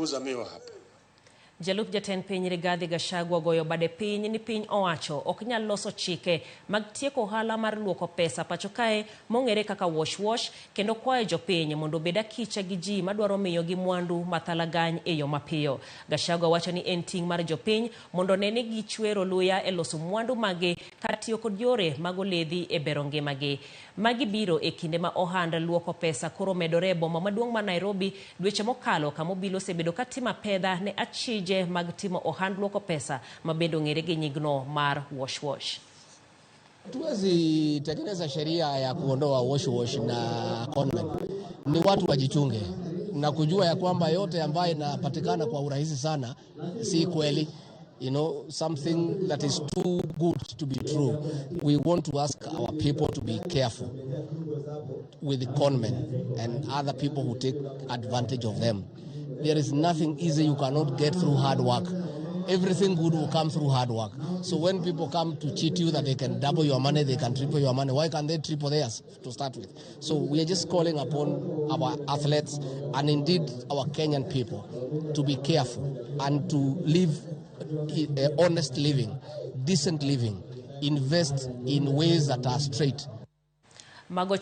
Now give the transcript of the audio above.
Kuza miwa hapa. Jalup jatend piny Rigathi Gachagua ogoyo bade piny ni piny owacho ok nyal loso chike mag tieko ohala mar luoko pesa pacho kae mong'ere kaka wash wash kendo kwayo jopiny mondo obed akicha gi ji madwaro miyogi mwandu mathalagany e yo mapiyo. Gachagua wacho ni en ting' mar jopiny mondo one ni gichwero luya e loso mwandu maggi kar tiyo kod yore mag oledhi e bero ngimagi. Magi biro e kinde ma ohand luoko pesa koro medore e boma maduong' ma Nairobi dweche mokalo kama obila osebedo ka timo apedha ne achije mag timo ohand luoko pesa ma bende ong'ere gi nyingno mar wash wash. Hatuwezi tengeneza sheria ya kuondoa wash wash na conmen. Ni watu wajichunge na kujua ya kwamba yote ambayo inapatikana kwa urahisi sana si kweli. Something that is too good to be true. We want to ask our people to be careful with the conmen and other people who take advantage of them. There is nothing easy you cannot get through hard work. Everything good will come through hard work. So when people come to cheat you that they can double your money, they can triple your money, why can't they triple theirs to start with? So we are just calling upon our athletes and indeed our Kenyan people to be careful and to live honest living, decent living, invest in ways that are straight. Mago.